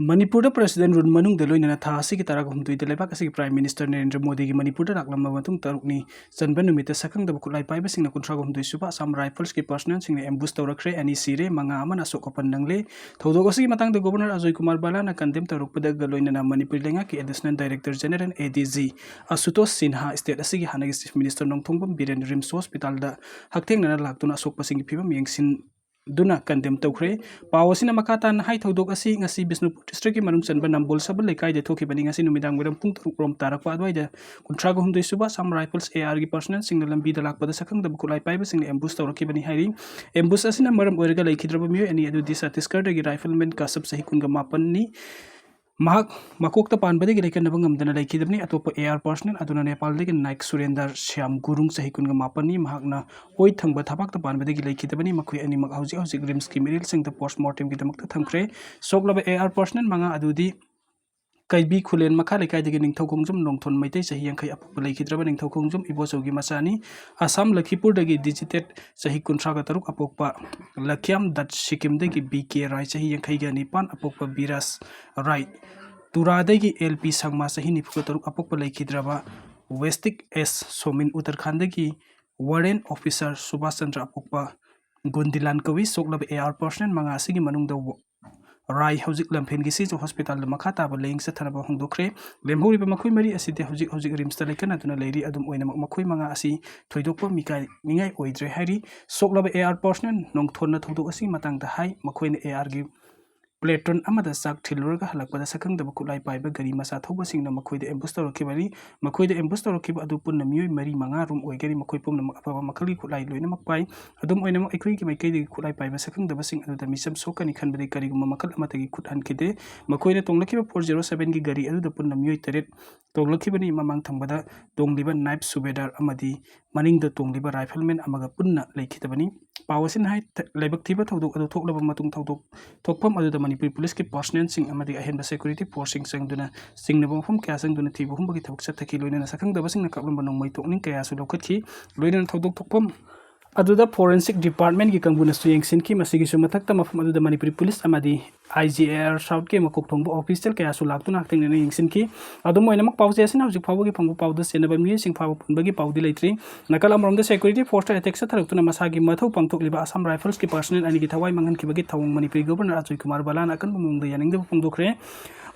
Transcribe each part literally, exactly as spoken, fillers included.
ꯃꯅꯤꯄꯨꯔꯗ President Rule ꯃꯅꯨꯡꯗ ꯂꯣꯏꯅꯅ ꯊꯥ ꯑꯁꯤꯒꯤ ꯇꯔꯥꯒ ꯍꯨꯝꯗꯣꯏꯗ ꯂꯩꯕꯥꯛ ꯑꯁꯤꯒꯤ Prime Minister ꯅꯔꯦꯟꯗ꯭ꯔ ꯃꯣꯗꯤꯒꯤ ꯃꯅꯤꯄꯨꯔꯗ ꯂꯥꯛꯂꯝꯕ ꯃꯇꯨꯡ ꯇꯔꯨꯛꯅꯤ ꯆꯟꯕ ꯅꯨꯃꯤꯠꯇ ꯁꯛꯈꯪꯗꯕ ꯈꯨꯠꯂꯥꯏ ꯄꯥꯏꯕꯁꯤꯡꯅ ꯀꯨꯟꯊ꯭ꯔꯥꯒ ꯍꯨꯝꯗꯣꯏ ꯁꯨꯕ Assam Riflesꯀꯤ personnelꯁꯤꯡꯅ ambush ꯇꯧꯔꯛꯈ꯭ꯔꯦ꯫ ꯑꯅꯤ ꯁꯤꯔꯦ, ꯃꯉꯥ ꯑꯃꯅ ꯑꯁꯣꯛ ꯑꯄꯟ ꯅꯪꯂꯦ꯫ ꯊꯧꯗꯣꯛ ꯑꯁꯤꯒꯤ ꯃꯇꯥꯡꯗ Governor ꯑꯖꯣꯏ ꯀꯨꯃꯥꯔ ꯕꯥꯂꯥꯅ condemn ꯇꯧꯔꯛꯄꯗꯒ ꯂꯣꯏꯅꯅ ꯃꯅꯤꯄꯨꯔ ꯂꯩꯉꯥꯛꯀꯤ Additional Director General, ADG, ꯑꯁꯨꯇꯣꯁ Sinha, state ꯑꯁꯤꯒꯤ ꯍꯥꯟꯅꯒꯤ Chief Minister ꯅꯣꯡꯊꯣꯡꯕꯝ ꯕꯤꯔꯦꯟ RIMS hospitalꯗ ꯍꯛꯊꯦꯡꯅꯅ ꯂꯥꯛꯇꯨꯅ ꯑꯁꯣꯛꯄꯁꯤꯡꯒꯤ ꯐꯤꯕꯝ ꯌꯦꯡꯁꯤꯟ ꯗꯨꯅ condemn ꯇꯧꯈ꯭ꯔꯦ꯫ ꯄꯥꯎ ꯑꯁꯤꯅ ꯃꯈꯥ ꯇꯥꯅ ꯍꯥꯏ, ꯊꯧꯗꯣꯛ ꯑꯁꯤ ꯉꯁꯤ ꯕꯤꯁꯅꯨꯄꯨꯔ districtꯀꯤ ꯃꯅꯨꯡ ꯆꯟꯕ ꯅꯝꯕꯣꯜ ꯁꯕꯜ ꯂꯩꯀꯥꯏꯗ ꯊꯣꯛꯈꯤꯕꯅꯤ꯫ ꯉꯁꯤ ꯅꯨꯃꯤꯗꯥꯡ ꯋꯥꯏꯔꯝ ꯄꯨꯡ ꯇꯔꯨꯛ ꯔꯣꯝ ꯇꯥꯔꯛꯄ ꯑꯗꯨꯋꯥꯏꯗ ꯀꯨꯟꯊ꯭ꯔꯥꯒ ꯍꯨꯝꯗꯣꯏ ꯁꯨꯕ Assam Rifles, ARꯒꯤ personnelꯁꯤꯡꯅ ꯂꯝꯕꯤꯗ ꯂꯥꯛꯄꯗ ꯁꯛꯈꯪꯗꯕ ꯈꯨꯠꯂꯥꯏ ꯄꯥꯏꯕꯁꯤꯡꯅ ambush ꯇꯧꯔꯛꯈꯤꯕꯅꯤ ꯍꯥꯏꯔꯤ꯫ Ambush ꯑꯁꯤꯅ ꯃꯔꯝ ꯑꯣꯏꯔꯒ ꯂꯩꯈꯤꯗ꯭ꯔꯕ ꯃꯤꯑꯣꯏ ꯑꯅꯤ ꯑꯗꯨꯗꯤ ꯆꯇꯤꯁꯒꯔꯗꯒꯤ rifleman ꯀꯥꯁꯞ, ꯆꯍꯤ ꯀꯨꯟꯒ ꯃꯥꯄꯟꯅꯤ, ꯃꯍꯥꯛ ꯃꯀꯣꯛꯇ ꯄꯥꯟꯕꯗꯒꯤ ꯂꯥꯏꯀꯠꯅꯕ ꯉꯝꯗꯅ ꯂꯩꯈꯤꯗꯕꯅꯤ꯫ ꯑꯇꯣꯞꯄ AR personnel ꯑꯗꯨꯅ ꯅꯦꯄꯥꯜꯗꯒꯤ ꯅꯥꯏꯛ ꯁꯨꯔꯦꯟꯗꯔ ꯁ꯭ꯌꯥꯝ ꯒꯨꯔꯨꯡ, ꯆꯍꯤ ꯀꯨꯟꯒ ꯃꯥꯄꯟꯅꯤ, ꯃꯍꯥꯛꯅ ꯑꯣꯏ ꯊꯪꯕ ꯊꯕꯥꯛꯇ ꯄꯥꯟꯕꯗꯒꯤ ꯂꯩꯈꯤꯗꯕꯅꯤ꯫ ꯃꯈꯣꯏ ꯑꯅꯤꯃꯛ ꯍꯧꯖꯤꯛ ꯍꯧꯖꯤꯛ RIMSꯀꯤ ꯃꯤꯔꯦꯜꯁꯪꯗ post mortemꯒꯤꯗꯃꯛꯇ ꯊꯝꯈ꯭ꯔꯦ꯫ ꯁꯣꯛꯂꯕ AR personnel ꯃꯉꯥ ꯑꯗꯨꯗꯤ ꯀꯩꯕꯤ ꯈꯨꯂꯦꯟ ꯃꯈꯥ ꯂꯩꯀꯥꯏꯗꯒꯤ ꯅꯤꯡꯊꯧꯈꯣꯡꯖꯝ ꯅꯣꯡꯊꯣꯟ ꯃꯩꯇꯩ, ꯆꯍꯤ ꯌꯥꯡꯈꯩ, ꯑꯄꯣꯛꯄ ꯂꯩꯈꯤꯗ꯭ꯔꯕ ꯅꯤꯡꯊꯧꯈꯣꯡꯖꯝ ꯏꯕꯣꯆꯧꯒꯤ ꯃꯆꯥꯅꯤ꯫ ꯑꯁꯥꯝ ꯂꯈꯤꯄꯨꯔꯗꯒꯤ ꯗꯤꯖꯤꯇꯦꯠ, ꯆꯍꯤ ꯀꯨꯟꯊ꯭ꯔꯥꯒ ꯇꯔꯨꯛ, ꯑꯄꯣꯛꯄ ꯂꯈ꯭ꯌꯥꯝ ꯗꯠ, ꯁꯤꯛꯀꯤꯝꯗꯒꯤ ꯕꯤ ꯀꯦ ꯔꯥꯏ, ꯆꯍꯤ ꯌꯥꯡꯈꯩꯒ ꯅꯤꯄꯥꯟ, ꯑꯄꯣꯛꯄ ꯕꯤꯔꯥꯖ ꯔꯥꯏ, ꯇꯨꯔꯥꯗꯒꯤ ꯑꯦꯜ ꯄꯤ ꯁꯪꯃꯥ, ꯆꯍꯤ ꯅꯤꯐꯨꯒ ꯇꯔꯨꯛ, ꯑꯄꯣꯛꯄ ꯂꯩꯈꯤꯗ꯭ꯔꯕ ꯋꯦꯁꯇꯤꯛ ꯑꯦꯁ ꯁꯣꯃꯤꯟ, ꯎꯠꯇꯔꯈꯥꯟꯗꯒꯤ warrant officer ꯁꯨꯕꯥꯁ ꯆꯟꯗ꯭ꯔ, ꯑꯄꯣꯛꯄ ꯒꯨꯟꯗꯤꯂꯥꯟ ꯀꯧꯏ꯫ ꯁꯣꯛꯂꯕ AR personnel ꯃꯉꯥ ꯑꯁꯤꯒꯤ ꯃꯅꯨꯡꯗ ꯔꯥꯏ ꯍꯧꯖꯤꯛ ꯂꯝꯐꯦꯜꯒꯤ ꯁꯤꯖ hospitalꯗ ꯃꯈꯥ ꯇꯥꯕ ꯂꯥꯌꯦꯡ ꯆꯠꯊꯅꯕ ꯍꯣꯡꯗꯣꯛꯈ꯭ꯔꯦ꯫ ꯂꯦꯝꯍꯧꯔꯤꯕ ꯃꯈꯣꯏ ꯃꯔꯤ ꯑꯁꯤꯗꯤ ꯍꯧꯖꯤꯛ ꯍꯧꯖꯤꯛ RIMSꯇ ꯂꯩꯈꯠꯅꯗꯨꯅ ꯂꯩꯔꯤ꯫ ꯑꯗꯨꯝ ꯑꯣꯏꯅꯃꯛ, ꯃꯈꯣꯏ ꯃꯉꯥ ꯑꯁꯤ ꯊꯣꯏꯗꯣꯛꯄ ꯃꯤꯀꯥꯏ ꯅꯤꯡꯉꯥꯏ ꯑꯣꯏꯗ꯭ꯔꯦ ꯍꯥꯏꯔꯤ꯫ ꯁꯣꯛꯂꯕ AR personnel ꯅꯣꯡꯊꯣꯟꯅ ꯊꯧꯗꯣꯛ ꯑꯁꯤꯒꯤ ꯃꯇꯥꯡꯗ ꯍꯥꯏ, ꯃꯈꯣꯏꯅ ARꯒꯤ platoon ꯑꯃꯗ ꯆꯥꯛ ꯊꯤꯜꯂꯨꯔꯒ ꯍꯜꯂꯛꯄꯗ ꯁꯛꯈꯪꯗꯕ ꯈꯨꯠꯂꯥꯏ ꯄꯥꯏꯕ ꯒꯥꯔꯤ ꯃꯆꯥ ꯊꯧꯕꯁꯤꯡꯅ ꯃꯈꯣꯏꯗ ambush ꯇꯧꯔꯛꯈꯤꯕꯅꯤ꯫ ꯃꯈꯣꯏꯗ ambush ꯇꯧꯔꯛꯈꯤꯕ ꯑꯗꯨ ꯄꯨꯟꯅ ꯃꯤꯑꯣꯏ ꯃꯔꯤ ꯃꯉꯥ ꯔꯣꯝ ꯑꯣꯏꯒꯅꯤ꯫ ꯃꯈꯣꯏ ꯄꯨꯝꯅꯃꯛ ꯑꯐꯕ ꯃꯈꯜꯒꯤ ꯈꯨꯠꯂꯥꯏ ꯂꯣꯏꯅꯃꯛ ꯄꯥꯏ꯫ ꯑꯗꯨꯝ ꯑꯣꯏꯅꯃꯛ, ꯑꯩꯈꯣꯏꯒꯤ ꯃꯥꯏꯀꯩꯗꯒꯤ ꯈꯨꯠꯂꯥꯏ ꯄꯥꯏꯕ ꯁꯛꯈꯪꯗꯕꯁꯤꯡ ꯑꯗꯨꯗ ꯃꯤꯆꯝ ꯁꯣꯛꯀꯅꯤ ꯈꯟꯕꯗꯒꯤ ꯀꯔꯤꯒꯨꯝꯕ ꯃꯈꯜ ꯑꯃꯠꯇꯒꯤ ꯈꯨꯠ ꯍꯟꯈꯤꯗꯦ꯫ ꯃꯈꯣꯏꯅ ꯇꯣꯡꯂꯛꯈꯤꯕ four zero sevenꯒꯤ ꯒꯥꯔꯤ ꯑꯗꯨꯗ ꯄꯨꯟꯅ ꯃꯤꯑꯣꯏ ꯇꯔꯦꯠ ꯇꯣꯡꯂꯛꯈꯤꯕꯅꯤ꯫ ꯃꯃꯥꯡ ꯊꯪꯕꯗ ꯇꯣꯡꯂꯤꯕ ꯅꯥꯏꯕ ꯁꯨꯕꯦꯗꯥꯔ ꯑꯃꯗꯤ ꯃꯅꯤꯡꯗ ꯇꯣꯡꯂꯤꯕ rifleman ꯑꯃꯒ ꯄꯨꯟꯅ ꯂꯩꯈꯤꯗꯕꯅꯤ꯫ ꯄꯥꯎ ꯑꯁꯤꯅ ꯍꯥꯏ, ꯊ-, ꯂꯥꯏꯕꯛ ꯊꯤꯕ ꯊꯧꯗꯣꯛ ꯑꯗꯨ ꯊꯣꯛꯂꯕ ꯃꯇꯨꯡ ꯊꯧꯗꯣꯛ ꯊꯣꯛꯐꯝ ꯑꯗꯨꯗ ꯃꯅꯤꯄꯨꯔ ꯄꯨꯂꯤꯁꯀꯤ personnelꯁꯤꯡ ꯑꯃꯗꯤ ꯑꯍꯦꯟꯕ security forceꯁꯤꯡ ꯆꯪꯗꯨꯅ ꯆꯤꯡꯅꯕ ꯃꯐꯝ ꯀꯌꯥ ꯆꯪꯗꯨꯅ ꯊꯤꯕ ꯍꯨꯝꯕꯒꯤ ꯊꯕꯛ ꯆꯠꯊꯈꯤ꯫ ꯂꯣꯏꯅꯅ ꯁꯛꯈꯪꯗꯕꯁꯤꯡꯅ ꯀꯥꯞꯂꯝꯕ ꯅꯣꯡꯃꯩ ꯇꯣꯛꯅꯤꯡ ꯀꯌꯥꯁꯨ ꯂꯧꯈꯠꯈꯤ꯫ ꯂꯣꯏꯅꯅ ꯊꯧꯗꯣꯛ ꯊꯣꯛꯐꯝ ꯑꯗꯨꯗ forensic departmentꯀꯤ ꯀꯥꯡꯕꯨꯅꯁꯨ ꯌꯦꯡꯁꯤꯟꯈꯤ꯫ ꯃꯁꯤꯒꯤꯁꯨ ꯃꯊꯛꯇ ꯃꯐꯝ ꯑꯗꯨꯗ ꯃꯅꯤꯄꯨꯔꯤ ꯄꯨꯂꯤꯁ ꯑꯃꯗꯤ I G A R Southꯀꯤ ꯃꯀꯣꯛ ꯊꯣꯡꯕ official ꯀꯌꯥꯁꯨ ꯂꯥꯛꯇꯨꯅ ꯍꯛꯊꯦꯡꯅꯅ ꯌꯦꯡꯁꯤꯟꯈꯤ꯫ ꯑꯗꯨꯝ ꯑꯣꯏꯅꯃꯛ, ꯄꯥꯎꯆꯦ ꯑꯁꯤꯅ ꯍꯧꯖꯤꯛ ꯐꯥꯎꯕꯒꯤ ꯐꯪꯕ ꯄꯥꯎꯗ ꯆꯦꯟꯅꯕ ꯃꯤꯑꯣꯏꯁꯤꯡ ꯐꯥꯕ ꯄꯨꯟꯕꯒꯤ ꯄꯥꯎꯗꯤ ꯂꯩꯇ꯭ꯔꯤ꯫ ꯅꯥꯀꯜ ꯑꯃꯔꯣꯝꯗ, security forceꯇ attack ꯆꯠꯊꯔꯛꯇꯨꯅ ꯃꯁꯥꯒꯤ ꯃꯊꯧ ꯄꯥꯡꯊꯣꯛꯂꯤꯕ Assam Riflesꯀꯤ personnel ꯑꯅꯤꯒꯤ ꯊꯋꯥꯏ ꯃꯥꯡꯍꯟꯈꯤꯕꯒꯤ ꯊꯧꯑꯣꯡ ꯃꯅꯤꯄꯨꯔꯤ Governor ꯑꯖꯣꯏ ꯀꯨꯃꯥꯔ ꯕꯂꯥꯅ ꯑꯀꯟꯕ ꯃꯑꯣꯡꯗ ꯌꯥꯅꯤꯡꯗꯕ ꯐꯣꯡꯗꯣꯛꯈ꯭ꯔꯦ꯫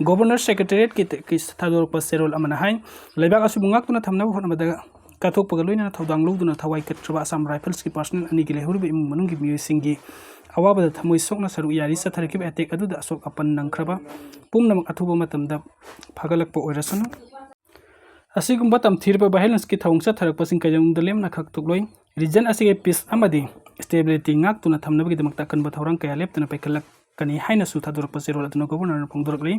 Governor Secretariatꯀꯤ ꯊꯥꯗꯣꯔꯛꯄ ꯆꯦꯔꯣꯜ ꯑꯃꯅ ꯍꯥꯏ, ꯂꯩꯕꯥꯛ ꯑꯁꯤꯕꯨ ꯉꯥꯛꯇꯨꯅ ꯊꯝꯅꯕ ꯍꯣꯠꯅꯕꯗ ꯀꯠꯊꯣꯛꯄꯒ ꯂꯣꯏꯅꯅ ꯊꯧꯗꯥꯡ ꯂꯧꯗꯨꯅ ꯊꯋꯥꯏ ꯀꯠꯈ꯭ꯔꯕ Assam Riflesꯀꯤ personnel ꯑꯅꯤꯒꯤ ꯂꯩꯍꯧꯔꯤꯕ ꯏꯃꯨꯡ ꯃꯅꯨꯡꯒꯤ ꯃꯤꯑꯣꯏꯁꯤꯡꯒꯤ ꯑꯋꯥꯕꯗ ꯊꯃꯣꯏ ꯁꯣꯛꯅ ꯁꯔꯨꯛ ꯌꯥꯔꯤ ꯆꯠꯊꯔꯛꯈꯤꯕ attack ꯑꯗꯨꯗ ꯑꯁꯣꯛ ꯑꯄꯟ ꯅꯪꯈ꯭ꯔꯕ ꯄꯨꯝꯅꯃꯛ ꯑꯊꯨꯕ ꯃꯇꯝꯗ ꯐꯒꯠꯂꯛꯄ ꯑꯣꯏꯔꯁꯅꯨ꯫ ꯑꯁꯤꯒꯨꯝꯕ ꯇꯝꯊꯤꯔꯕ violenceꯀꯤ ꯊꯧꯑꯣꯡ ꯆꯠꯊꯔꯛꯄꯁꯤꯡ ꯀꯩꯗꯧꯅꯨꯡꯗ ꯂꯦꯝꯅ ꯈꯥꯛꯇꯣꯛꯂꯣꯏ꯫ Region ꯑꯁꯤꯒꯤ peace ꯑꯃꯗꯤ stability ꯉꯥꯛꯇꯨꯅ ꯊꯝꯅꯕꯒꯤꯗꯃꯛꯇ ꯑꯀꯟꯕ ꯊꯧꯔꯥꯡ ꯀꯌꯥ ꯂꯦꯞꯇꯅ ꯄꯥꯏꯈꯠꯂꯛꯀꯅꯤ ꯍꯥꯏꯅꯁꯨ ꯊꯥꯗꯣꯔꯛꯄ ꯆꯦꯔꯣꯜ ꯑꯗꯨꯅ Governorꯅ ꯐꯣꯡꯗꯣꯔꯛꯂꯤ꯫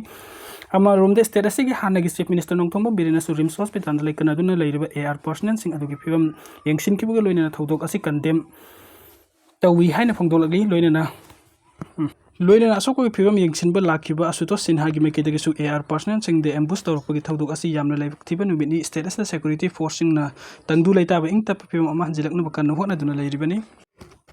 ꯑꯃꯔꯣꯝꯗ, state ꯑꯁꯤꯒꯤ ꯍꯥꯟꯅꯒꯤ Chief Minister ꯅꯣꯡꯊꯣꯝꯕꯝ ꯕꯤꯔꯦꯟꯅꯁꯨ RIMS Hospitalꯗ ꯂꯩꯀꯠꯅꯗꯨꯅ ꯂꯩꯔꯤꯕ A R personnelꯁꯤꯡ ꯑꯗꯨꯒꯤ ꯐꯤꯕꯝ ꯌꯦꯡꯁꯤꯟꯈꯤꯕꯒ ꯂꯣꯏꯅꯅ ꯊꯧꯗꯣꯛ ꯑꯁꯤ condemn ꯇꯧꯏ ꯍꯥꯏꯅ ꯐꯣꯡꯗꯣꯛꯂꯛꯂꯤ꯫ ꯂꯣꯏꯅꯅ, ꯎꯝ, ꯂꯣꯏꯅꯅ ꯑꯁꯣꯛꯄꯒꯤ ꯐꯤꯕꯝ ꯌꯦꯡꯁꯤꯟꯕ ꯂꯥꯛꯈꯤꯕ ꯑꯁꯨꯇꯣꯁ ꯁꯤꯟꯍꯥꯒꯤ ꯃꯥꯏꯀꯩꯗꯒꯤꯁꯨ A R personnelꯁꯤꯡꯗ ambush ꯇꯧꯔꯛꯄꯒꯤ ꯊꯧꯗꯣꯛ ꯑꯁꯤ ꯌꯥꯝꯅ ꯂꯥꯏꯕꯛ ꯊꯤꯕ ꯅꯨꯃꯤꯠꯅꯤ꯫ State ꯑꯁꯤꯗ security forceꯁꯤꯡꯅ ꯇꯪꯗꯨ ꯂꯩꯇꯥꯕ ꯏꯪ ꯇꯞꯄ ꯐꯤꯕꯝ ꯑꯃ ꯍꯟꯖꯤꯜꯂꯛꯅꯕ ꯀꯟꯅ ꯍꯣꯠꯅꯗꯨꯅ ꯂꯩꯔꯤꯕꯅꯤ꯫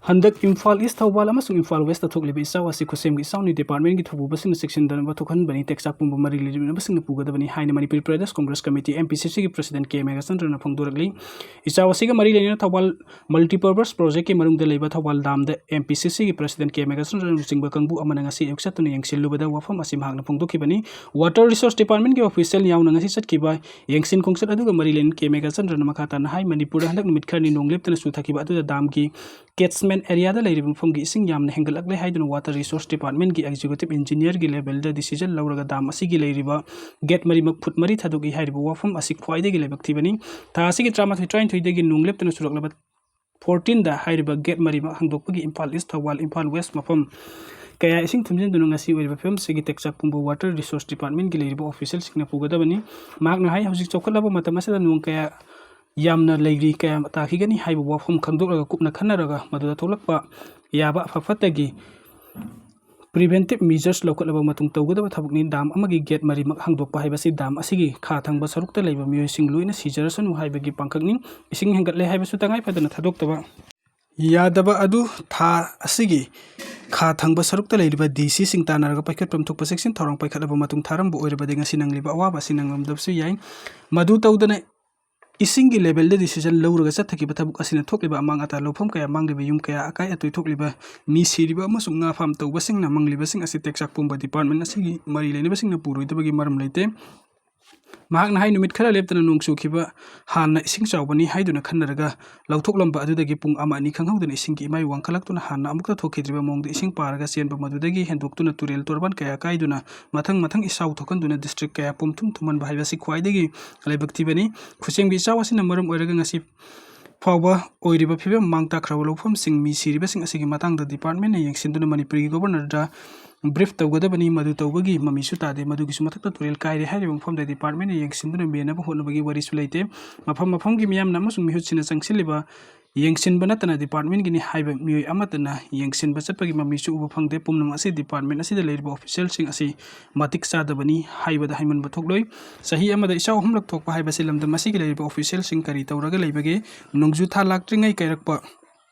ꯍꯟꯗꯛ ꯏꯝꯐꯥꯜ East, ꯊꯧꯕꯥꯜ ꯑꯃꯁꯨꯡ ꯏꯝꯐꯥꯜ Westꯇ ꯊꯣꯛꯂꯤꯕ ꯏꯆꯥꯎ ꯑꯁꯤ ꯈꯨꯠꯁꯦꯝꯒꯤ ꯏꯆꯥꯎꯅꯤ꯫ Departmentꯀꯤ ꯊꯧꯄꯨꯕꯁꯤꯡꯅ ꯆꯦꯛꯁꯤꯟꯗꯅꯕ ꯊꯣꯛꯍꯟꯕꯅꯤ꯫ ꯇꯦꯛꯆꯥꯛ ꯄꯨꯝꯕ ꯃꯔꯤ ꯂꯩꯅꯕꯁꯤꯡꯅ ꯄꯨꯒꯗꯕꯅꯤ ꯍꯥꯏꯅ Manipur Pradesh Congress Committee, M P C Cꯒꯤ President ꯀꯦ ꯃꯦꯘꯆꯟꯗ꯭ꯔꯅ ꯐꯣꯡꯗꯣꯔꯛꯂꯤ꯫ ꯏꯆꯥꯎ ꯑꯁꯤꯒ ꯃꯔꯤ ꯂꯩꯅꯅ ꯊꯧꯕꯥꯜ Multipurpose Projectꯀꯤ ꯃꯅꯨꯡꯗ ꯂꯩꯕ Thoubal Damꯗ M P C Cꯒꯤ President ꯀꯦ ꯃꯦꯘꯆꯟꯗ꯭ꯔꯅ ꯂꯨꯆꯤꯡꯕ ꯀꯥꯡꯕꯨ ꯑꯃꯅ ꯉꯁꯤ ꯑꯌꯨꯛ ꯆꯠꯇꯨꯅ ꯌꯦꯡꯁꯤꯜꯂꯨꯕꯗ ꯋꯥꯐꯝ ꯑꯁꯤ ꯃꯍꯥꯛꯅ ꯐꯣꯡꯗꯣꯛꯈꯤꯕꯅꯤ꯫ Water Resource Departmentꯀꯤ official ꯌꯥꯎꯅ ꯉꯁꯤ ꯆꯠꯈꯤꯕ ꯌꯦꯡꯁꯤꯟ ꯈꯣꯡꯆꯠ ꯑꯗꯨꯒ ꯃꯔꯤ ꯂꯩꯅꯅ ꯀꯦ ꯃꯦꯘꯆꯟꯗ꯭ꯔꯅ ꯃꯈꯥ ꯇꯥꯅ ꯍꯥꯏ, ꯃꯅꯤꯄꯨꯔꯗ ꯍꯟꯗꯛ ꯅꯨꯃꯤꯠ ꯈꯔꯅꯤ ꯅꯣꯡ ꯂꯦꯞꯇꯅ ꯆꯨꯊꯈꯤꯕ ꯑꯗꯨꯗ damꯒꯤ catchment areaꯗ ꯂꯩꯔꯤꯕ ꯃꯐꯝꯒꯤ ꯏꯁꯤꯡ ꯌꯥꯝꯅ ꯍꯦꯟꯒꯠꯂꯛꯂꯦ ꯍꯥꯏꯗꯨꯅ Water Resource Departmentꯀꯤ executive engineerꯒꯤ levelꯗ decision ꯂꯧꯔꯒ dam ꯑꯁꯤꯒꯤ ꯂꯩꯔꯤꯕ gate ꯃꯔꯤꯃꯛ foot ꯃꯔꯤ ꯊꯥꯗꯣꯛꯏ ꯍꯥꯏꯔꯤꯕ ꯋꯥꯐꯝ ꯑꯁꯤ ꯈ꯭ꯋꯥꯏꯗꯒꯤ ꯂꯥꯏꯕꯛ ꯊꯤꯕꯅꯤ꯫ ꯊꯥ ꯑꯁꯤꯒꯤ ꯇꯔꯥꯃꯥꯊꯣꯏ, ꯇꯔꯥꯅꯤꯊꯣꯏꯗꯒꯤ ꯅꯣꯡ ꯂꯦꯞꯇꯅ ꯆꯨꯔꯛꯂꯕ fourteenꯗ ꯍꯥꯏꯔꯤꯕ gate ꯃꯔꯤꯃꯛ ꯍꯥꯡꯗꯣꯛꯄꯒꯤ Imphal East, Thoubal, Imphal West ꯃꯐꯝ ꯀꯌꯥ ꯏꯁꯤꯡ ꯊꯨꯝꯖꯤꯟꯗꯨꯅ ꯉꯁꯤ ꯑꯣꯏꯔꯤꯕ ꯐꯤꯕꯝ ꯑꯁꯤꯒꯤ ꯇꯦꯛꯆꯥꯛ ꯄꯨꯝꯕ Water Resource Departmentꯀꯤ ꯂꯩꯔꯤꯕ officialꯁꯤꯡꯅ ꯄꯨꯒꯗꯕꯅꯤ꯫ ꯃꯍꯥꯛꯅ ꯍꯥꯏ, ꯍꯧꯖꯤꯛ ꯆꯥꯎꯈꯠꯂꯕ ꯃꯇꯝ ꯑꯁꯤꯗ ꯅꯣꯡ ꯀꯌꯥ ꯌꯥꯝꯅ ꯂꯩꯔꯤ, ꯀꯌꯥ ꯇꯥꯈꯤꯒꯅꯤ ꯍꯥꯏꯕ ꯋꯥꯐꯝ ꯈꯪꯗꯣꯛꯂꯒ ꯀꯨꯞꯅ ꯈꯟꯅꯔꯒ ꯃꯗꯨꯗ ꯊꯣꯛꯂꯛꯄ ꯌꯥꯕ ꯑꯐ ꯐꯠꯇꯒꯤ preventive measures ꯂꯧꯈꯠꯂꯕ ꯃꯇꯨꯡ ꯇꯧꯒꯗꯕ ꯊꯕꯛꯅꯤ꯫ Dam ꯑꯃꯒꯤ gate ꯃꯔꯤꯃꯛ ꯍꯥꯡꯗꯣꯛꯄ ꯍꯥꯏꯕꯁꯤ dam ꯑꯁꯤꯒꯤ ꯈꯥ ꯊꯪꯕ ꯁꯔꯨꯛꯇ ꯂꯩꯕ ꯃꯤꯑꯣꯏꯁꯤꯡ ꯂꯣꯏꯅ ꯁꯤꯖꯔꯁꯅꯨ ꯍꯥꯏꯕꯒꯤ ꯄꯥꯡꯈꯛꯅꯤ꯫ ꯏꯁꯤꯡ ꯍꯦꯟꯒꯠꯂꯦ ꯍꯥꯏꯕꯁꯨ ꯇꯉꯥꯏ ꯐꯗꯅ ꯊꯥꯗꯣꯛꯇꯕ ꯌꯥꯗꯕ ꯑꯗꯨ ꯊꯥ ꯑꯁꯤꯒꯤ ꯈꯥ ꯊꯪꯕ ꯁꯔꯨꯛꯇ ꯂꯩꯔꯤꯕ ꯗꯤ ꯁꯤꯁꯤꯡ ꯇꯥꯟꯅꯔꯒ ꯄꯥꯏꯈꯠꯐꯝ ꯊꯣꯛꯄ ꯆꯦꯛꯁꯤꯟ ꯊꯧꯔꯥꯡ ꯄꯥꯏꯈꯠꯂꯕ ꯃꯇꯨꯡ ꯊꯥꯔꯝꯕ ꯑꯣꯏꯔꯕꯗꯤ ꯉꯁꯤ ꯅꯪꯂꯤꯕ ꯑꯋꯥꯕ ꯑꯁꯤ ꯅꯪꯂꯝꯗꯕꯁꯨ ꯌꯥꯏ꯫ ꯃꯗꯨ ꯇꯧꯗꯅ ꯏꯁꯤꯡꯒꯤ ꯂꯦꯚꯦꯜꯗ ꯗꯤꯁꯤꯖꯟ ꯂꯧꯔꯒ ꯆꯠꯊꯈꯤꯕ ꯊꯕꯛ ꯑꯁꯤꯅ ꯊꯣꯛꯂꯤꯕ ꯑꯃꯥꯡ ꯑꯇꯥ ꯂꯧꯐꯝ ꯀꯌꯥ ꯃꯥꯡꯂꯤꯕ, ꯌꯨꯝ ꯀꯌꯥ ꯑꯀꯥꯏ ꯑꯇꯣꯏ ꯊꯣꯛꯂꯤꯕ, ꯃꯤ ꯁꯤꯔꯤꯕ ꯑꯃꯁꯨꯡ ꯉꯥ ꯐꯥꯝ ꯇꯧꯕꯁꯤꯡꯅ ꯃꯥꯡꯂꯤꯕꯁꯤꯡ ꯑꯁꯤ ꯇꯦꯛꯆꯥꯛ ꯄꯨꯝꯕ ꯗꯤꯄꯥꯔꯠꯃꯦꯟ ꯑꯁꯤꯒꯤ ꯃꯔꯤ ꯂꯩꯅꯕꯁꯤꯡꯅ ꯄꯨꯔꯣꯏꯗꯕꯒꯤ ꯃꯔꯝ ꯂꯩꯇꯦ꯫ ꯃꯍꯥꯛꯅ ꯍꯥꯏ, ꯅꯨꯃꯤꯠ ꯈꯔ ꯂꯦꯞꯇꯅ ꯅꯣꯡ ꯆꯨꯈꯤꯕ ꯍꯥꯟꯅ ꯏꯁꯤꯡ ꯆꯥꯎꯕꯅꯤ ꯍꯥꯏꯗꯨꯅ ꯈꯟꯅꯔꯒ ꯂꯧꯊꯣꯛꯂꯝꯕ ꯑꯗꯨꯗꯒꯤ ꯄꯨꯡ ꯑꯃ ꯑꯅꯤ ꯈꯪꯍꯧꯗꯅ ꯏꯁꯤꯡꯒꯤ ꯏꯃꯥꯏ ꯋꯥꯡꯈꯠꯂꯛꯇꯨꯅ ꯍꯥꯟꯅ ꯑꯃꯨꯛꯇ ꯊꯣꯛꯈꯤꯗ꯭ꯔꯤꯕ ꯃꯑꯣꯡꯗ ꯏꯁꯤꯡ ꯄꯥꯔꯒ ꯆꯦꯟꯕ, ꯃꯗꯨꯗꯒꯤ ꯍꯦꯟꯗꯣꯛꯇꯨꯅ ꯇꯨꯔꯦꯜ ꯇꯣꯔꯕꯥꯟ ꯀꯌꯥ ꯀꯥꯏꯗꯨꯅ ꯃꯊꯪ ꯃꯊꯪ ꯏꯆꯥꯎ ꯊꯣꯛꯍꯟꯗꯨꯅ ꯗꯤꯁꯇ꯭ꯔꯤꯛ ꯀꯌꯥ ꯄꯨꯝꯊꯨꯝ ꯊꯨꯝꯍꯟꯕ ꯍꯥꯏꯕꯁꯤ ꯈ꯭ꯋꯥꯏꯗꯒꯤ ꯂꯥꯏꯕꯛ ꯊꯤꯕꯅꯤ꯫ ꯈꯨꯠꯁꯦꯝꯒꯤ ꯏꯆꯥꯎ ꯑꯁꯤꯅ ꯃꯔꯝ ꯑꯣꯏꯔꯒ ꯉꯁꯤ ꯐꯥꯎꯕ ꯑꯣꯏꯔꯤꯕ ꯐꯤꯕꯝ, ꯃꯥꯡ ꯇꯥꯛꯈ꯭ꯔꯕ ꯂꯧꯐꯝꯁꯤꯡ, ꯃꯤ ꯁꯤꯔꯤꯕꯁꯤꯡ ꯑꯁꯤꯒꯤ ꯃꯇꯥꯡꯗ ꯗꯤꯄꯥꯔꯠꯃꯦꯟꯅ ꯌꯦꯡꯁꯤꯟꯗꯨꯅ ꯃꯅꯤꯄꯨꯔꯒꯤ ꯒꯣꯕꯔꯅꯔꯗ ꯕ꯭ꯔꯤꯐ ꯇꯧꯒꯗꯕꯅꯤ꯫ ꯃꯗꯨ ꯇꯧꯕꯒꯤ ꯃꯃꯤꯁꯨ ꯇꯥꯗꯦ꯫ ꯃꯗꯨꯒꯤꯁꯨ ꯃꯊꯛꯇ ꯇꯨꯔꯦꯜ ꯀꯥꯏꯔꯦ ꯍꯥꯏꯔꯤꯕ ꯃꯐꯝꯗ ꯗꯤꯄꯥꯔꯠꯃꯦꯟꯅ ꯌꯦꯡꯁꯤꯟꯗꯨꯅ ꯃꯦꯟꯅꯕ ꯍꯣꯠꯅꯕꯒꯤ ꯋꯥꯔꯤꯁꯨ ꯂꯩꯇꯦ꯫ ꯃꯐꯝ ꯃꯐꯝꯒꯤ ꯃꯤꯌꯥꯝꯅ ꯑꯃꯁꯨꯡ ꯃꯤꯍꯨꯠꯁꯤꯡꯅ ꯆꯪꯁꯤꯜꯂꯤꯕ ꯌꯦꯡꯁꯤꯟꯕ ꯅꯠꯇꯅ ꯗꯤꯄꯥꯔꯠꯃꯦꯟꯒꯤꯅꯤ ꯍꯥꯏꯕ ꯃꯤꯑꯣꯏ ꯑꯃꯠꯇꯅ ꯌꯦꯡꯁꯤꯟꯕ ꯆꯠꯄꯒꯤ ꯃꯃꯤꯁꯨ ꯎꯕ ꯐꯪꯗꯦ꯫ ꯄꯨꯝꯅꯃꯛ ꯑꯁꯤ ꯗꯤꯄꯥꯔꯠꯃꯦꯟ ꯑꯁꯤꯗ ꯂꯩꯔꯤꯕ ꯑꯣꯐꯤꯁꯤꯌꯦꯜꯁꯤꯡ ꯑꯁꯤ ꯃꯇꯤꯛ ꯆꯥꯗꯕꯅꯤ ꯍꯥꯏꯕꯗ ꯍꯥꯏꯃꯟꯕ ꯊꯣꯛꯂꯣꯏ꯫ ꯆꯍꯤ ꯑꯃꯗ ꯏꯆꯥꯎ ꯑꯍꯨꯝꯂꯛ ꯊꯣꯛꯄ ꯍꯥꯏꯕꯁꯤ ꯂꯝꯗꯝ ꯑꯁꯤꯒꯤ ꯂꯩꯔꯤꯕ ꯑꯣꯐꯤꯁꯤꯌꯦꯜꯁꯤꯡ ꯀꯔꯤ ꯇꯧꯔꯒ ꯂꯩꯕꯒꯦ? ꯅꯣꯡꯖꯨ ꯊꯥ ꯂꯥꯛꯇ꯭ꯔꯤꯉꯩ ꯀꯥꯏꯔꯛꯄ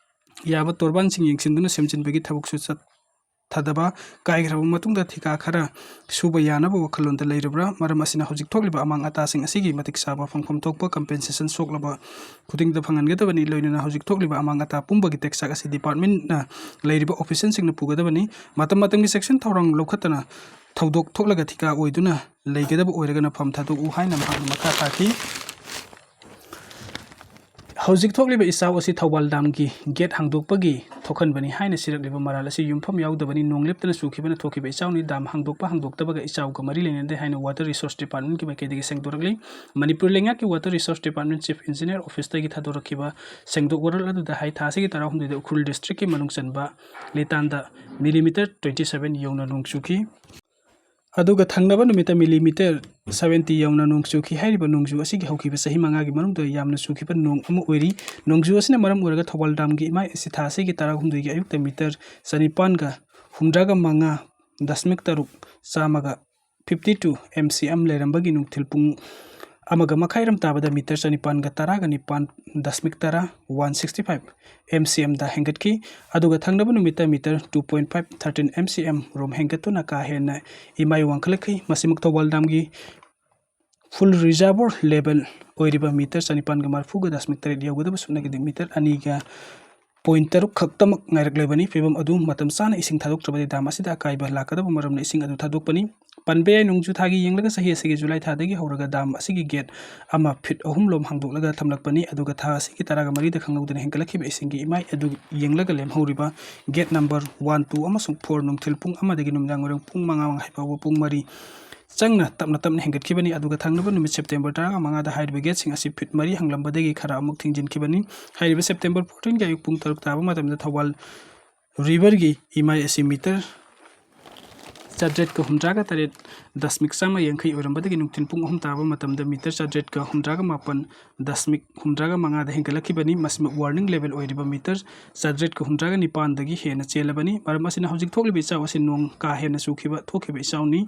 ꯌꯥꯕ ꯇꯣꯔꯕꯥꯟꯁꯤꯡ ꯌꯦꯡꯁꯤꯟꯗꯨꯅ ꯁꯦꯝꯖꯤꯟꯕꯒꯤ ꯊꯕꯛꯁꯨ ꯆꯠꯊꯗꯕ, ꯀꯥꯏꯈ꯭ꯔꯕ ꯃꯇꯨꯡꯗ ꯊꯤꯀꯥ ꯈꯔ ꯁꯨꯕ ꯌꯥꯅꯕ ꯋꯥꯈꯜꯂꯣꯟꯗ ꯂꯩꯔꯕ꯭ꯔꯥ? ꯃꯔꯝ ꯑꯁꯤꯅ ꯍꯧꯖꯤꯛ ꯊꯣꯛꯂꯤꯕ ꯑꯃꯥꯡ ꯑꯇꯥꯁꯤꯡ ꯑꯁꯤꯒꯤ ꯃꯇꯤꯛ ꯆꯥꯕ ꯐꯪꯐꯝ ꯊꯣꯛꯄ ꯀꯝꯄꯦꯟꯁꯦꯁꯟ ꯁꯣꯛꯂꯕ ꯈꯨꯗꯤꯡꯗ ꯐꯪꯍꯟꯒꯗꯕꯅꯤ꯫ ꯂꯣꯏꯅꯅ ꯍꯧꯖꯤꯛ ꯊꯣꯛꯂꯤꯕ ꯑꯃꯥꯡ ꯑꯇꯥ ꯄꯨꯝꯕꯒꯤ ꯇꯦꯛꯆꯥꯛ ꯑꯁꯤ ꯗꯤꯄꯥꯔꯠꯃꯦꯟꯅ ꯂꯩꯔꯤꯕ ꯑꯣꯐꯤꯁꯤꯌꯦꯜꯁꯤꯡꯅ ꯄꯨꯒꯗꯕꯅꯤ꯫ ꯃꯇꯝ ꯃꯇꯝꯒꯤ ꯆꯦꯛꯁꯤꯟ ꯊꯧꯔꯥꯡ ꯂꯧꯈꯠꯇꯅ ꯊꯧꯗꯣꯛ ꯊꯣꯛꯂꯒ ꯊꯤꯀꯥ ꯑꯣꯏꯗꯨꯅ ꯂꯩꯒꯗꯕ ꯑꯣꯏꯔꯒꯅ ꯐꯝ ꯊꯥꯗꯣꯛꯎ ꯍꯥꯏꯅ ꯃꯍꯥꯛꯅ ꯃꯈꯥ ꯇꯥꯈꯤ꯫ ꯍꯧꯖꯤꯛ ꯊꯣꯛꯂꯤꯕ ꯏꯆꯥꯎ ꯑꯁꯤ ꯊꯧꯕꯥꯜ ꯗꯥꯝꯒꯤ ꯒꯦꯠ ꯍꯥꯡꯗꯣꯛꯄꯒꯤ ꯊꯣꯛꯍꯟꯕꯅꯤ ꯍꯥꯏꯅ ꯁꯤꯔꯛꯂꯤꯕ ꯃꯔꯥꯜ ꯑꯁꯤ ꯌꯨꯝꯐꯝ ꯌꯥꯎꯗꯕꯅꯤ꯫ ꯅꯣꯡ ꯂꯦꯞꯇꯅ ꯆꯨꯈꯤꯕꯅ ꯊꯣꯛꯈꯤꯕ ꯏꯆꯥꯎꯅꯤ꯫ ꯗꯥꯝ ꯍꯥꯡꯗꯣꯛꯄ ꯍꯥꯡꯗꯣꯛꯇꯕꯒ ꯏꯆꯥꯎꯒ ꯃꯔꯤ ꯂꯩꯅꯗꯦ ꯍꯥꯏꯅ ꯋꯥꯇꯔ ꯔꯤꯁꯣꯔꯁ ꯗꯤꯄꯥꯔꯠꯃꯦꯟꯒꯤ ꯃꯥꯏꯀꯩꯗꯒꯤ ꯁꯦꯡꯗꯣꯔꯛꯂꯤ꯫ ꯃꯅꯤꯄꯨꯔ ꯂꯩꯉꯥꯛꯀꯤ water resources department chief engineer ꯑꯣꯐꯤꯁꯇꯒꯤ ꯊꯥꯗꯣꯔꯛꯈꯤꯕ ꯁꯦꯡꯗꯣꯛ ꯋꯥꯔꯣꯜ ꯑꯗꯨꯗ ꯍꯥꯏ, ꯊꯥ ꯑꯁꯤꯒꯤ ꯇꯔꯥꯍꯨꯝꯗꯣꯏꯗ ꯎꯈ꯭ꯔꯨꯜ ꯗꯤꯁꯇ꯭ꯔꯤꯛꯀꯤ ꯃꯅꯨꯡ ꯆꯟꯕ ꯂꯤꯇꯥꯟꯗ ꯃꯤꯂꯤꯃꯤꯇꯔ ꯇ꯭ꯋꯦꯟꯇꯤ ꯁꯚꯦꯟ ꯌꯧꯅ ꯅꯣꯡ ꯆꯨꯈꯤ꯫ ꯑꯗꯨꯒ ꯊꯪꯅꯕ ꯅꯨꯃꯤꯠꯇ ꯃꯤꯂꯤꯃꯤꯇꯔ ꯁꯚꯦꯟꯇꯤ ꯌꯧꯅ ꯅꯣꯡ ꯆꯨꯈꯤ꯫ ꯍꯥꯏꯔꯤꯕ ꯅꯣꯡꯖꯨ ꯑꯁꯤꯒꯤ ꯍꯧꯈꯤꯕ ꯆꯍꯤ ꯃꯉꯥꯒꯤ ꯃꯅꯨꯡꯗ ꯌꯥꯝꯅ ꯆꯨꯈꯤꯕ ꯅꯣꯡ ꯑꯃ ꯑꯣꯏꯔꯤ꯫ ꯅꯣꯡꯖꯨ ꯑꯁꯤꯅ ꯃꯔꯝ ꯑꯣꯏꯔꯒ ꯊꯧꯕꯥꯜ ꯗꯥꯝꯒꯤ ꯏꯃꯥꯏ ꯑꯁꯤ ꯊꯥ ꯑꯁꯤꯒꯤ ꯇꯔꯥꯍꯨꯝꯗꯣꯏꯒꯤ ꯑꯌꯨꯛꯇ ꯃꯤꯇꯔ ꯆꯅꯤꯄꯥꯟꯒ ꯍꯨꯝꯗ꯭ꯔꯥꯒ ꯃꯉꯥ ꯗꯁꯃꯤꯛ ꯇꯔꯨꯛ, ꯆꯥꯝꯃꯒ fifty two M C M ꯂꯩꯔꯝꯕꯒꯤ ꯅꯨꯡꯊꯤꯜ ꯄꯨꯡ ꯑꯃꯒ ꯃꯈꯥꯏ ꯔꯣꯝ ꯇꯥꯕꯗ ꯃꯤꯇꯔ ꯆꯅꯤꯄꯥꯟꯒ ꯇꯔꯥꯒ ꯅꯤꯄꯥꯟ ꯗꯁꯃꯤꯛ ꯇꯔꯥ, one sixty five M C M ꯗ ꯍꯦꯟꯒꯠꯈꯤ꯫ ꯑꯗꯨꯒ ꯊꯪꯅꯕ ꯅꯨꯃꯤꯠꯇ metre two point five thirteen M C M ꯔꯣꯝ ꯍꯦꯟꯒꯠꯇꯨꯅ ꯀꯥ ꯍꯦꯟꯅ ꯏꯃꯥꯏ ꯋꯥꯡꯈꯠꯂꯛꯈꯤ꯫ ꯃꯁꯤꯃꯛ ꯊꯧꯕꯥꯜ ꯗꯥꯝꯒꯤ full reservoir level ꯑꯣꯏꯔꯤꯕ ꯃꯤꯇꯔ ꯆꯅꯤꯄꯥꯟꯒ ꯃꯔꯤꯐꯨꯒ ꯗꯁꯃꯤꯛ ꯇꯔꯦꯠ ꯌꯧꯒꯗꯕ ꯁꯨꯞꯅꯒꯤꯗꯤ ꯃꯤꯇꯔ ꯑꯅꯤꯒ point ꯇꯔꯨꯛ ꯈꯛꯇꯃꯛ ꯉꯥꯏꯔꯛꯂꯕꯅꯤ꯫ ꯐꯤꯕꯝ ꯑꯗꯨ ꯃꯇꯝ ꯆꯥꯅ ꯏꯁꯤꯡ ꯊꯥꯗꯣꯛꯇ꯭ꯔꯕꯗꯤ ꯗꯥꯝ ꯑꯁꯤꯗ ꯑꯀꯥꯏꯕ ꯂꯥꯛꯀꯗꯕ ꯃꯔꯝꯅ ꯏꯁꯤꯡ ꯑꯗꯨ ꯊꯥꯗꯣꯛꯄꯅꯤ꯫ ꯄꯟꯕ ꯌꯥꯏ, ꯅꯣꯡꯖꯨ ꯊꯥꯒꯤ ꯌꯦꯡꯂꯒ ꯆꯍꯤ ꯑꯁꯤꯒꯤ ꯖꯨꯂꯥꯏ ꯊꯥꯗꯒꯤ ꯍꯧꯔꯒ ꯗꯥꯝ ꯑꯁꯤꯒꯤ ꯒꯦꯠ ꯑꯃ ꯐꯤꯠ ꯑꯍꯨꯝ ꯂꯣꯝ ꯍꯥꯡꯗꯣꯛꯂꯒ ꯊꯝꯂꯛꯄꯅꯤ꯫ ꯑꯗꯨꯒ ꯊꯥ ꯑꯁꯤꯒꯤ ꯇꯔꯥꯒ ꯃꯔꯤꯗ ꯈꯪꯍꯧꯗꯅ ꯍꯦꯟꯒꯠꯂꯛꯈꯤꯕ ꯏꯁꯤꯡꯒꯤ ꯏꯃꯥꯏ ꯑꯗꯨ ꯌꯦꯡꯂꯒ ꯂꯦꯝꯍꯧꯔꯤꯕ ꯒꯦꯠ ꯅꯝꯕꯔ one, two ꯑꯃꯁꯨꯡ four ꯅꯨꯡꯊꯤꯜ ꯄꯨꯡ ꯑꯃꯗꯒꯤ ꯅꯨꯃꯤꯗꯥꯡ ꯋꯥꯏꯔꯝ ꯄꯨꯡ ꯃꯉꯥ ꯃꯈꯥꯏ ꯐꯥꯎꯕ ꯄꯨꯡ ꯃꯔꯤ ꯆꯪꯅ ꯇꯞꯅ ꯇꯞꯅ ꯍꯦꯟꯒꯠꯈꯤꯕꯅꯤ꯫ ꯑꯗꯨꯒ ꯊꯪꯅꯕ ꯅꯨꯃꯤꯠ ꯁꯦꯞꯇꯦꯝꯕꯔ ꯇꯔꯥꯃꯉꯥꯗ ꯍꯥꯏꯔꯤꯕ ꯒꯦꯠꯁꯤꯡ ꯑꯁꯤ ꯐꯤꯠ ꯃꯔꯤ ꯍꯥꯡꯂꯝꯕꯗꯒꯤ ꯈꯔ ꯑꯃꯨꯛ ꯊꯤꯡꯖꯤꯟꯈꯤꯕꯅꯤ꯫ ꯍꯥꯏꯔꯤꯕ ꯁꯦꯞꯇꯦꯝꯕꯔ fourteenꯒꯤ ꯑꯌꯨꯛ ꯄꯨꯡ ꯇꯔꯨꯛ ꯇꯥꯕ ꯃꯇꯝꯗ ꯊꯧꯕꯥꯜ ꯔꯤꯚꯔꯒꯤ ꯏꯃꯥꯏ ꯑꯁꯤ ꯃꯤꯇꯔ ꯆꯥꯇ꯭ꯔꯦꯠꯀ ꯍꯨꯝꯗ꯭ꯔꯥꯒ ꯇꯔꯦꯠ ꯗꯁꯃꯤꯛ ꯆꯥꯝꯃ ꯌꯥꯡꯈꯩ ꯑꯣꯏꯔꯝꯕꯗꯒꯤ ꯅꯨꯡꯊꯤꯜ ꯄꯨꯡ ꯑꯍꯨꯝ ꯇꯥꯕ ꯃꯇꯝꯗ ꯃꯤꯇꯔ ꯆꯥꯇ꯭ꯔꯦꯠꯀ ꯍꯨꯝꯗ꯭ꯔꯥꯒ ꯃꯥꯄꯟ ꯗꯁꯃꯤꯛ ꯍꯨꯝꯗ꯭ꯔꯥꯒ ꯃꯉꯥꯗ ꯍꯦꯟꯒꯠꯂꯛꯈꯤꯕꯅꯤ꯫ ꯃꯁꯤꯃꯛ warning level ꯑꯣꯏꯔꯤꯕ ꯃꯤꯇꯔ ꯆꯥꯇ꯭ꯔꯦꯠꯀ ꯍꯨꯝꯗ꯭ꯔꯥꯒ ꯅꯤꯄꯥꯟꯗꯒꯤ ꯍꯦꯟꯅ ꯆꯦꯜꯂꯕꯅꯤ꯫ ꯃꯔꯝ ꯑꯁꯤꯅ ꯍꯧꯖꯤꯛ ꯊꯣꯛꯂꯤꯕ ꯏꯆꯥꯎ ꯑꯁꯤ ꯅꯣꯡ ꯀꯥ ꯍꯦꯟꯅ ꯆꯨꯈꯤꯕ ꯊꯣꯛꯈꯤꯕ ꯏꯆꯥꯎꯅꯤ꯫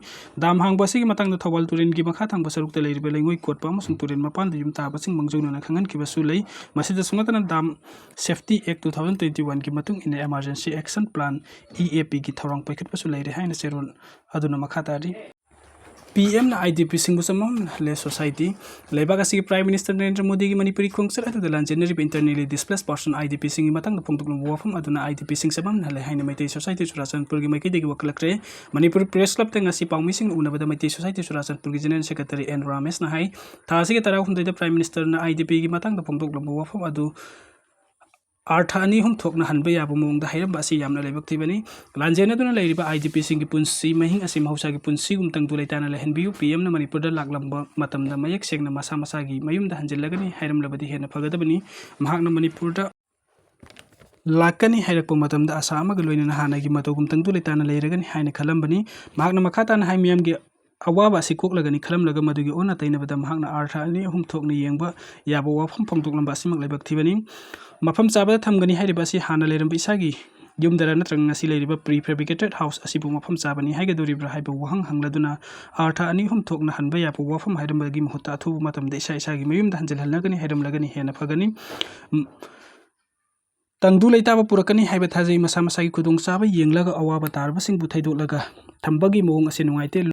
ꯗꯥꯝ ꯍꯥꯡꯕ ꯑꯁꯤꯒꯤ ꯃꯇꯥꯡꯗ ꯊꯧꯕꯥꯜ ꯇꯨꯔꯦꯜꯒꯤ ꯃꯈꯥ ꯊꯪꯕ ꯁꯔꯨꯛꯇ ꯂꯩꯔꯤꯕ ꯂꯩꯉꯣꯏ ꯀꯣꯠꯄ ꯑꯃꯁꯨꯡ ꯇꯨꯔꯦꯜ ꯃꯄꯥꯟꯗ ꯌꯨꯝ ꯇꯥꯕꯁꯤꯡ ꯃꯥꯡꯖꯧꯅꯅ ꯈꯪꯍꯟꯈꯤꯕꯁꯨ ꯂꯩ꯫ ꯃꯁꯤꯗꯁꯨ ꯅꯠꯇꯅ Dam Safety Act two thousand twenty-oneꯒꯤ ꯃꯇꯨꯡ ꯏꯟꯅ Emergency Action Plan, EAPꯒꯤ ꯊꯧꯔꯥꯡ ꯄꯥꯏꯈꯠꯄꯁꯨ ꯂꯩꯔꯦ ꯍꯥꯏꯅ ꯆꯦꯔꯣꯜ ꯑꯗꯨꯅ ꯃꯈꯥ ꯇꯥꯔꯤ꯫ ꯄꯤ ꯑꯦꯝꯅ ꯑꯥꯏ ꯗꯤ ꯄꯤꯁꯤꯡꯕꯨ ꯆꯃꯝꯅꯍꯜꯂꯦ꯫ ꯁꯣꯁꯥꯏꯇꯤ ꯂꯩꯕꯥꯛ ꯑꯁꯤꯒꯤ ꯄ꯭ꯔꯥꯏꯝ ꯃꯤꯅꯤꯁꯇꯔ ꯅꯔꯦꯟꯗ꯭ꯔ ꯃꯣꯗꯤꯒꯤ ꯃꯅꯤꯄꯨꯔꯤ ꯈꯣꯡꯆꯠ ꯑꯗꯨꯗ ꯂꯥꯟꯖꯦꯟꯅꯔꯤꯕ internally displaced person, IDPꯁꯤꯡꯒꯤ ꯃꯇꯥꯡꯗ ꯐꯣꯡꯗꯣꯛꯂꯕ ꯋꯥꯐꯝ ꯑꯗꯨꯅ IDPꯁꯤꯡ ꯆꯃꯝꯅꯍꯜꯂꯦ ꯍꯥꯏꯅ ꯃꯩꯇꯩ ꯁꯣꯁꯥꯏꯇꯤ ꯆꯨꯔꯥꯆꯥꯟꯄꯨꯔꯒꯤ ꯃꯥꯏꯀꯩꯗꯒꯤ ꯋꯥꯀꯠꯂꯛꯈ꯭ꯔꯦ꯫ ꯃꯅꯤꯄꯨꯔ ꯄ꯭ꯔꯦꯁ ꯀ꯭ꯂꯕꯇ ꯉꯁꯤ ꯄꯥꯎꯃꯤꯁꯤꯡꯅ ꯎꯅꯕꯗ ꯃꯩꯇꯩ ꯁꯣꯁꯥꯏꯇꯤ ꯆꯨꯔꯥꯆꯥꯟꯄꯨꯔꯒꯤ ꯖꯦꯅꯔꯦꯜ ꯁꯦꯀ꯭ꯔꯦꯇꯔꯤ ꯑꯦꯟ ꯔꯥꯃꯦꯁꯅ ꯍꯥꯏ, ꯊꯥ ꯑꯁꯤꯒꯤ ꯇꯔꯥꯍꯨꯝꯗꯣꯏꯗ ꯄ꯭ꯔꯥꯏꯝ ꯃꯤꯅꯤꯁꯇꯔꯅ IDPꯒꯤ ꯃꯇꯥꯡꯗ ꯐꯣꯡꯗꯣꯛꯂꯝꯕ ꯋꯥꯐꯝ ꯑꯗꯨ ꯑꯥꯔꯊ ꯑꯅꯤ ꯑꯍꯨꯝ ꯊꯣꯛꯅ ꯍꯟꯕ ꯌꯥꯕ ꯃꯑꯣꯡꯗ ꯍꯥꯏꯔꯝꯕ ꯑꯁꯤ ꯌꯥꯝꯅ ꯂꯥꯏꯕꯛ ꯊꯤꯕꯅꯤ꯫ ꯂꯥꯟꯖꯦꯟꯅꯗꯨꯅ ꯂꯩꯔꯤꯕ IDPꯁꯤꯡꯒꯤ ꯄꯨꯟꯁꯤ ꯃꯍꯤꯡ ꯑꯁꯤ ꯃꯍꯧꯁꯥꯒꯤ ꯄꯨꯟꯁꯤꯒꯨꯝ ꯇꯪꯗꯨ ꯂꯩꯇꯥꯅ ꯂꯩꯍꯟꯕꯤꯌꯨ꯫ ꯄꯤ ꯑꯦꯝꯅ ꯃꯅꯤꯄꯨꯔꯗ ꯂꯥꯛꯂꯝꯕ ꯃꯇꯝꯗ ꯃꯌꯦꯛ ꯁꯦꯡꯅ ꯃꯁꯥ ꯃꯁꯥꯒꯤ ꯃꯌꯨꯝꯗ ꯍꯟꯖꯤꯜꯂꯒꯅꯤ ꯍꯥꯏꯔꯝꯂꯕꯗꯤ ꯍꯦꯟꯅ ꯐꯒꯗꯕꯅꯤ꯫ ꯃꯍꯥꯛꯅ ꯃꯅꯤꯄꯨꯔꯗ ꯂꯥꯛꯀꯅꯤ ꯍꯥꯏꯔꯛꯄ ꯃꯇꯝꯗ ꯑꯁꯥ ꯑꯃꯒ ꯂꯣꯏꯅꯅ ꯍꯥꯟꯅꯒꯤ ꯃꯇꯧꯒꯨꯝ ꯇꯪꯗꯨ ꯂꯩꯇꯥꯅ ꯂꯩꯔꯒꯅꯤ ꯍꯥꯏꯅ ꯈꯜꯂꯝꯕꯅꯤ꯫ ꯃꯍꯥꯛꯅ ꯃꯈꯥ ꯇꯥꯅ ꯍꯥꯏ, ꯃꯤꯌꯥꯝꯒꯤ ꯑꯋꯥꯕ ꯑꯁꯤ ꯀꯣꯛꯂꯒꯅꯤ ꯈꯜꯂꯝꯂꯒ ꯃꯗꯨꯒꯤ ꯑꯣꯟꯅ ꯇꯩꯅꯕꯗ ꯃꯍꯥꯛꯅ ꯑꯥꯔꯊ ꯑꯅꯤ ꯑꯍꯨꯝ ꯊꯣꯛꯅ ꯌꯦꯡꯕ ꯌꯥꯕ ꯋꯥꯐꯝ ꯐꯣꯡꯗꯣꯛꯂꯝꯕ ꯑꯁꯤꯃꯛ ꯂꯥꯏꯕꯛ ꯊꯤꯕꯅꯤ꯫ ꯃꯐꯝ ꯆꯥꯕꯗ ꯊꯝꯒꯅꯤ ꯍꯥꯏꯔꯤꯕ ꯑꯁꯤ ꯍꯥꯟꯅ ꯂꯩꯔꯝꯕ ꯏꯁꯥꯒꯤ ꯌꯨꯝꯗꯔ ꯅꯠꯇ꯭ꯔꯒ ꯉꯁꯤ ꯂꯩꯔꯤꯕ prefabricated house ꯑꯁꯤꯕꯨ ꯃꯐꯝ ꯆꯥꯕꯅꯤ ꯍꯥꯏꯒꯗꯧꯔꯤꯕ꯭ꯔꯥ ꯍꯥꯏꯕ ꯋꯥꯍꯪ ꯍꯪꯂꯗꯨꯅ ꯑꯥꯔꯊ ꯑꯅꯤ ꯑꯍꯨꯝ ꯊꯣꯛꯅ ꯍꯟꯕ ꯌꯥꯕ ꯋꯥꯐꯝ ꯍꯥꯏꯔꯝꯕꯒꯤ ꯃꯍꯨꯠꯇ ꯑꯊꯨꯕ ꯃꯇꯝꯗ ꯏꯁꯥ ꯏꯁꯥꯒꯤ ꯃꯌꯨꯝꯗ ꯍꯟꯖꯤꯜꯍꯜꯂꯒꯅꯤ ꯍꯥꯏꯔꯝꯂꯒꯅꯤ ꯍꯦꯟꯅ ꯐꯒꯅꯤ꯫ ꯎꯝ, ꯇꯪꯗꯨ ꯂꯩꯇꯥꯕ ꯄꯨꯔꯛꯀꯅꯤ ꯍꯥꯏꯕ ꯊꯥꯖꯩ꯫ ꯃꯁꯥ ꯃꯁꯥꯒꯤ ꯈꯨꯗꯣꯡꯆꯥꯕ ꯌꯦꯡꯂꯒ ꯑꯋꯥꯕ ꯇꯥꯔꯕꯁꯤꯡꯕꯨ ꯊꯩꯗꯣꯛꯂꯒ ꯊꯝꯕꯒꯤ ꯃꯑꯣꯡ ꯑꯁꯤ ꯅꯨꯡꯉꯥꯏꯇꯦ꯫